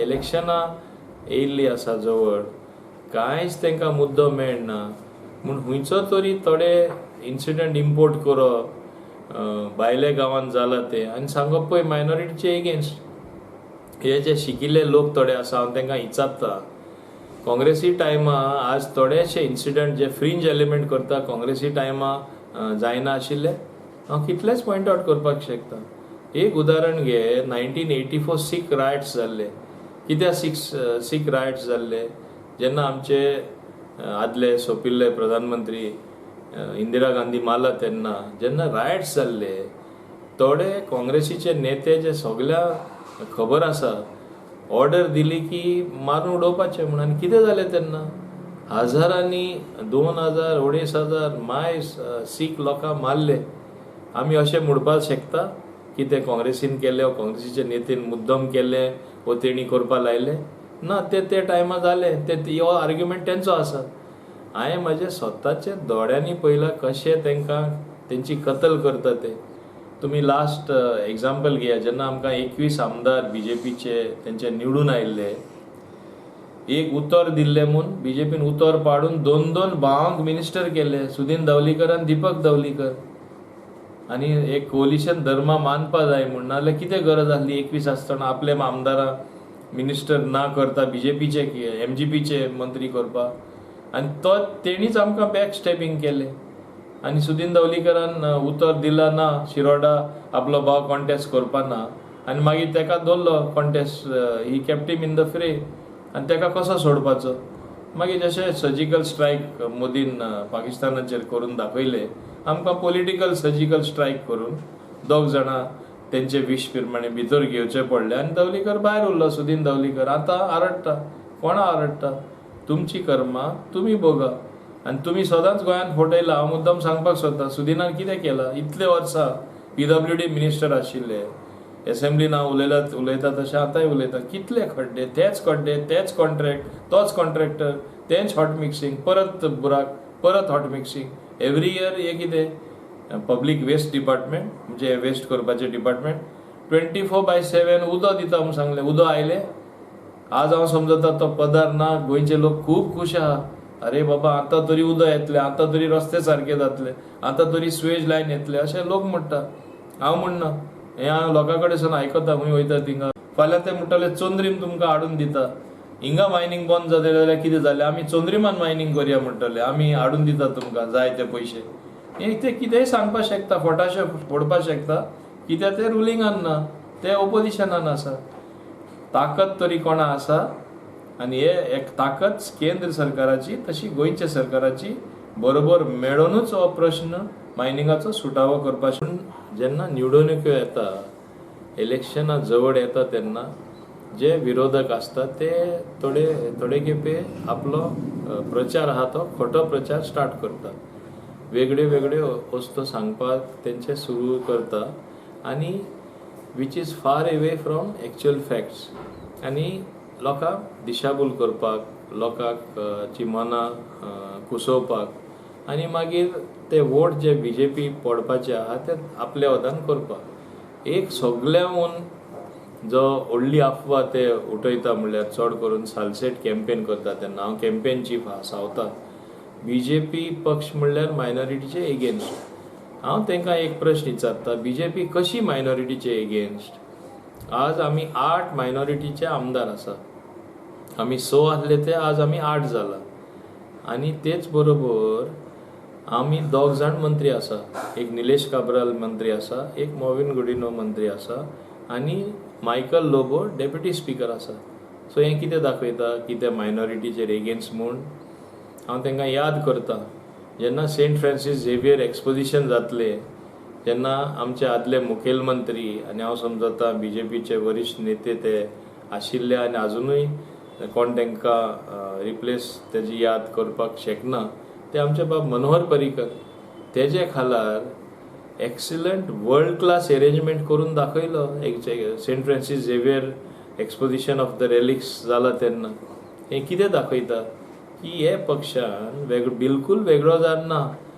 इलेक्शनां येयल्लीं आसा जवळ, कांयच तांकां मुद्दो मेळना म्हूण खुंयचो तरी थोडे इन्सिडंट इम्पोर्ट करप, भायल्या गांवांत जालां तें, आनी सांगप पळय मायनॉरिटीचे एगेन्स्ट. हे जे शिकिल्ले लोक थोडे आसा, हांव तांकां विचारता, काँग्रेसी टायमा आज थोडेशे इन्सिडंट जे फ्रिंज एलिमेंट करता, काँग्रेसी टायमा जायना आशिल्ले? हांव कितलेच पॉयंट आवट करपाक शकता. एक उदाहरण घे, 1984 सीख रायट्स जाल्ले. कित्याक सीख रायट्स जाल्ले? जेन्ना आमचे आदले सोंपिल्ले प्रधानमंत्री इंदिरा गांधी मारला तेन्ना जेन्ना रायट्स जाल्ले, थोडे काँग्रेसीचे नेते जे सगळ्या खबर आसा, ऑर्डर दिली की मारून उडोवपाचें म्हूण. आनी कितें जालें तेन्ना? हजारांनी, 2000, 2500 माय सीख लोकांक मारले. आमी अशें म्हणपाक शकता की ते काँग्रेसीन केले वा काँग्रेसीचे नेतेन मुद्दम केले वा तेणी करपा लायले ना? ते ते टायमार जालें ते, हो आर्ग्युमेंट तेंचो आसा. हांवें म्हज्या स्वताच्या दोळ्यांनी पळयलां कशें तांकां तेंची कत्ल करता ते. तुमी लास्ट एग्जाम्पल घेया, जेन्ना आमकां 21 आमदार बीजेपीचे तेंचे निवडून आयिल्ले, एक उतर दिल्लें म्हूण बीजेपीन उतर पाडून दोन दोन भावांक मिनिस्टर केले, सुदीन दावलीकर आनी दीपक दावलीकर. आनी एक कोलिशन धर्मा मानपा जाय म्हूण, नाजाल्यार कितें गरज आसली 21 आसतना आपले आमदारां मिनिस्टर ना करता बीजेपीचे एमजीपीचे मंत्री करपाक? आनी तो तेणीच आमकां बॅक स्टॅबिंग केलें. आनी सुदीन दावलीकरान उतर दिला ना, शिरोडा आपलो भाव कॉन्टेस्ट करपा ना, आनी मागीर तेका दवरलो contest. He kept him in the fray. आनी तेका कसो सोडपाचो? मागीर जशें सर्जिकल स्ट्रायक मोदीन पाकिस्तानाचेर करून दाखयले, आमकां पॉलिटिकल सर्जिकल स्ट्रायक करून दोग जाणां तेंचे वीश प्रमाणे भितर घेवचे पडले आनी दावलीकर भायर उरलो. सुदीन दावलीकर आतां आरडटा. कोणा आरडटा? तुमची कर्मां तुमी भोगा आनी तुमी सदांच गोंयांत फटयला. हांव मुद्दम सांगपाक सोदता, सुदिनान कितें केलां इतले वर्सां? पीडब्ल्यूडी मिनिस्टर आशिल्ले. एसेंब्लीन हांव उलयला, उलयता तशें आतांय उलयता. कितले खड्डे, तेच खड्डे, तेच कॉन्ट्रॅक्ट, तोच कॉन्ट्रॅक्टर, तेंच हॉट मिक्सिंग, परत बुराक, परत हॉट मिक्सिंग एवरी इयर. हें कितें पब्लीक वेस्ट डिपार्टमेंट, म्हणजे वेस्ट करपाचें डिपार्टमेंट? 24/7 उदक दिता म्हूण सांगलें, उदक आयलें? आज हांव समजता तो पदार ना, गोंयचे लोक खूब खूश आहा. अरे बाबा, आतां तरी उदक येतलें, आतां तरी रस्ते सारके जातले, आतां तरी सुवेज लायन येतले, अशें लोक म्हणटा. हांव म्हणना, हें हांव लोकां कडेन सावन आयकता खंय वयता थिंगा. फाल्यां ते म्हणटले चंद्रीम तुमकां हाडून दिता. हिंगा मायनींग बंद जालें जाल्यार कितें जालें? आमी चंद्रिमान मायनींग करया म्हणटले, आमी हाडून दिता तुमकां जाय ते पयशे. हे ते कितेंय सांगपाक शकता, फटाशे फोडपाक शकता, कित्याक ते रुलिंगान ना, ते ओपोजिशनान आसा. ताकद तरी कोणा आसा? आनी हे एक ताकद केंद्र सरकाराची तशी गोंयच्या सरकाराची बरोबर मेळोनूच हो प्रश्न मायनिंगाचो सुटावो करपाक. जेन्ना निवडणुक्यो येता, इलेक्शनां जवळ येता, तेन्ना जे विरोधक आसता ते थोडे थोडे खेपे आपलो प्रचार आहा तो खोटो प्रचार स्टार्ट करता. वेगळ्यो वेगळ्यो वस्तू सांगपाक तेंचे सुरू करता आनी which is far away from actual facts. आनी लोकांक दिशाभूल करपाक, लोकांक ची मनां कुसोवपाक आनी मागीर ते वोट जे बीजेपी पडपाचे आहा ते आपल्या वतान करपाक. एक सगळ्याहून जो व्हडली अफवा ते उठयता म्हणल्यार चड करून सालसेट कॅम्पेन करता तेन्ना, हांव कॅम्पेन चीफ आहा सावथाक, बीजेपी पक्ष म्हणल्यार मायनॉरिटीचे एगेन्स्ट. हांव तांकां एक प्रश्न विचारता, बीजेपी कशी मायनॉरिटीचे एगेन्स्ट? आज आमी आठ मायनॉरिटीचे आमदार आसा. आमी स आसले ते आज आमी आठ जाला. आनी तेच बरोबर आमी दोग जाण मंत्री आसा. एक निलेश काब्राल मंत्री आसा, एक मॉविन गुडिन्हो मंत्री आसा आनी मायकल लोबो डेप्युटी स्पिकर आसा. सो हें कितें दाखयता की ते मायनॉरिटीचेर एगेन्स्ट म्हूण? हांव तांकां याद करता, जेन्ना सेंट फ्रांसीस झेवियर एक्सपोजिशन जातलें तेन्ना आमचे आदले मुखेलमंत्री आनी हांव समजता बीजेपीचे वरिश्ठ नेते ते आशिल्ले आनी आजुनूय कोण तांकां रिप्लेस तेजी याद करपाक शकना, ते आमचे बाब मनोहर पर्रीकर. तेजे खालार एक्सिलंट वर्ल्ड क्लास एरेंजमेंट करून दाखयलो एक Saint Francis Xavier exposition of the relics जाला तेन्ना. हें कितें दाखयता की हे पक्षान वेगळो, बिलकूल वेगळो जावन ना.